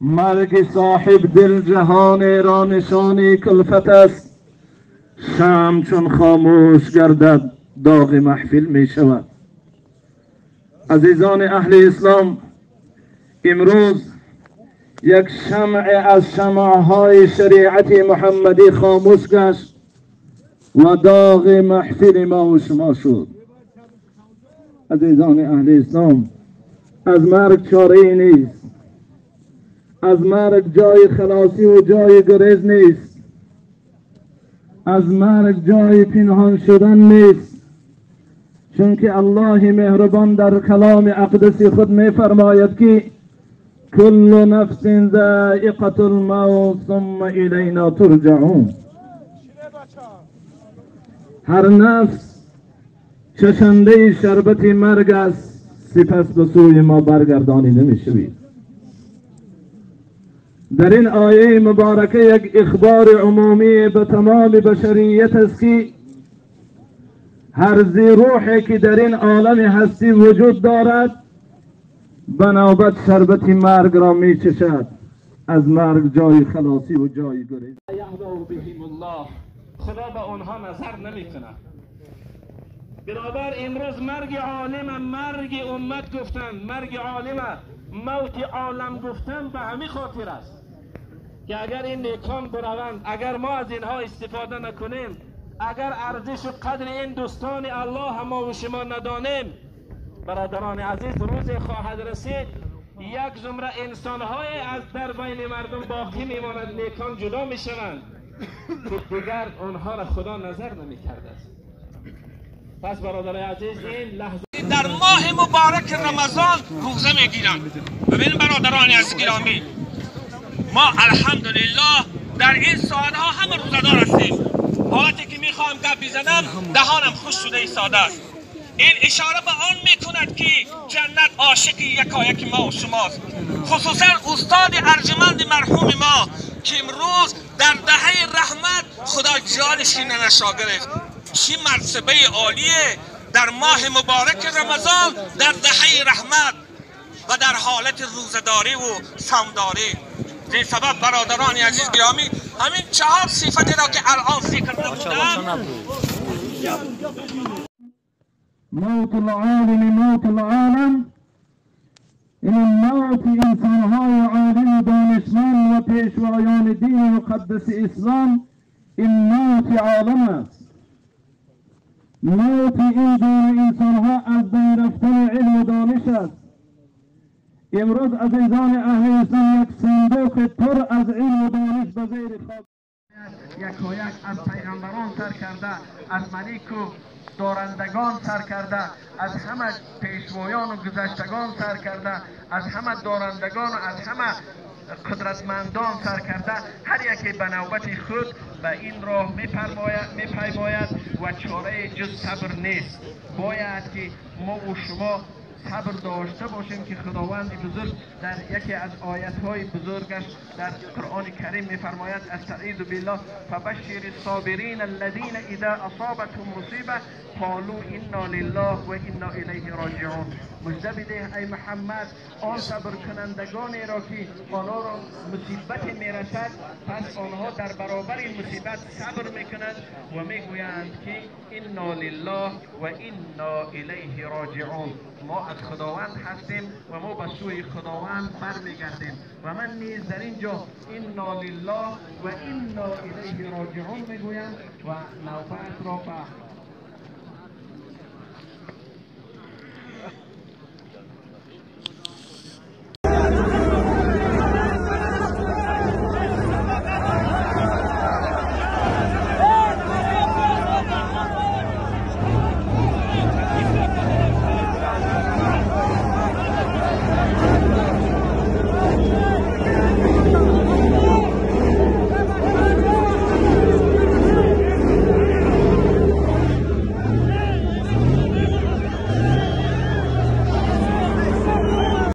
مرگ صاحب دل جهان را نشانی کلفت است، شمع چون خاموش گردد داغ محفل می شود. عزیزان اهل اسلام، امروز یک شمع از شمعهای شریعت محمدی خاموش گشت و داغ محفل ما و شما شد. عزیزان اهل اسلام، از مرگ چاره نیست، از مرگ جای خلاصی و جای گریز نیست، از مرگ جای پنهان شدن نیست، چون که الله مهربان در کلام اقدس خود می فرماید که کل نفس ذائقة الموت ثم الینا ترجعون. هر نفس چشنده شربت مرگ است، سپس به سوی ما برگردانیده می شوید. در این آیه مبارکه یک اخبار عمومی به تمام بشریت است که هر ذی روحی که در این عالم هستی وجود دارد به نوبت شربت مرگ را می چشد. از مرگ جای خلاصی و جای گریز. بهم الله، خدا به آنها نظر نمی کند. برابر امروز مرگ عالم، مرگ امت گفتن، مرگ عالم، موت عالم گفتن به همین خاطر است که اگر این نیکان بروند، اگر ما از اینها استفاده نکنیم، اگر ارزش و قدر این دوستان الله ما و شما ندانیم، برادران عزیز، روز خواهد رسید یک زمره انسان‌های از در بین مردم باقی میماند، نیکان جدا میشوند که دیگر آنها را خدا نظر نمیکرده است. پس برادران عزیز، این لحظه در ماه مبارک رمضان روزه میگیرند. ببین برادران عزیز گرامی، ما الحمدلله در این ساعتها همه روزه‌دار هستیم. حالتی که میخواهم گپ بزنم دهانم خوش شده ایستاده است. این اشاره به آن میکند که جنت عاشق یکایک ما و شماست، خصوصا استاد ارجمند مرحوم ما که امروز در دهه رحمت خدا جانش ننشا گرفت. چی مرتبه عالیه در ماه مبارک رمضان در دهه رحمت و در حالت روزه‌داری و صومداری. این سبب برادران عزیز گرامی، همین چهار صفتی را که الان ذکر نمودم. موت العالم موت العالم، این موت انسانهای عالم و دانشمند و پیشوایان دین مقدس اسلام، این موت عالم است. موت این دین انسانها از بین رفتن علم و دانش است. امروز عزیزان اهل اسلام یک صندوق پر از علم و دانش به زیر خاک یکایک از پیغمبران سر کرده، از ملک و دارندگان سر کرده، از همه پیشوایان و گذشتگان سر کرده، از همه دارندگان و از همه قدرتمندان سر کرده، هر یکی به نوبت خود به این راه میپیماید و چاره جز صبر نیست. باید که ما و شما صبر داشته باشیم که خداوند بزرگ در یکی از آیت‌های بزرگش در قرآن کریم می‌فرماید: استعیذ بالله فبشر الصابرین الذین اذا اصابتهم مصیبه قالوا انا لله و انا الیه راجعون. مژده بده ای محمد آن صبر کنندگانی را که آنها را مصیبت میرسد، پس آنها در برابر این مصیبت صبر میکنند و میگویند که انا لله و انا الیه راجعون. ما از خداوند هستیم و ما به سوی خداوند برمیگردیم. و من نیز در اینجا انا لله و انا الیه راجعون میگویم و نوبت را به